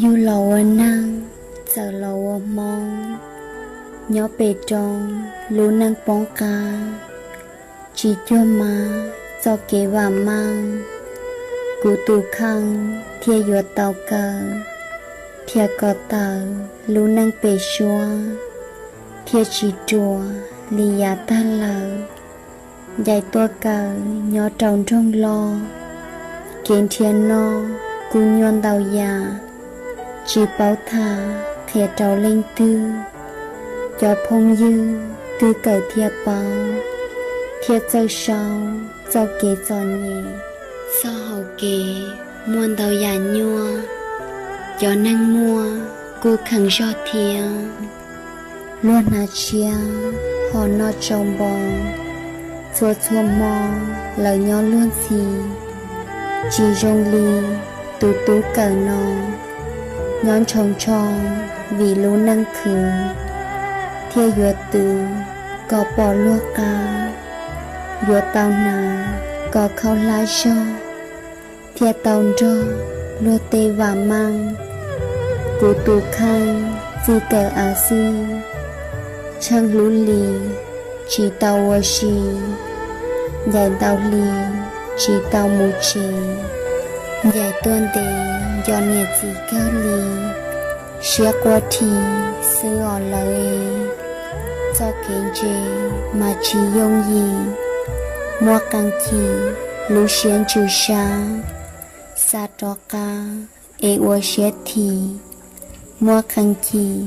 Yug los ua neeg, txawm los ua Hmoob, nyob pem roob lub neej poob qab, tsis cuag Mab txoj kev vam meej. Kuv tus kheej thiaj yuav tau kaw, thiaj kom tawm lub neej pem suab, thiaj tsis ruam li yav tag lawm. Ncaim tuaj kaw nyob rau nroog loj, kev nrhiav noj kuj nyuaj ntau yam, tsis paub tham qhia rau leej twg. Cov phooj ywg twb kawm thiaj paub, thiaj txawj sau txoj kev txom nyem. Txoj hau kev muaj ntau yam nyuaj, cov neeg muaj kuj kheev zog thiab. Luag hnav tshiab ho noj tsau npo, txhua txhua hmo lawv nyob luag ntxhi. Tsis zoo li tus tub kawm no, nyob ntshaus ntsho vim lub neej khwv, thiaj yuav twv kom pom luag qab, yuav tau hnav kom khaub hlab zog, thiaj tau nrog luag tej vam meej. Kuv tus kheej txij kawm av xwb, tsheej hlub li tsis tau ua si, ncaim ntau hli tsis tau mus tsev, ncaim tuaj ntev nco niam txiv kawg li, siab quaj rhi xwb os lawv. Txoj kev ntse mas tsis yooj yim, muaj qee chim lub siab ntsws sab, xa rov qab es ua siab thim, muaj qee chim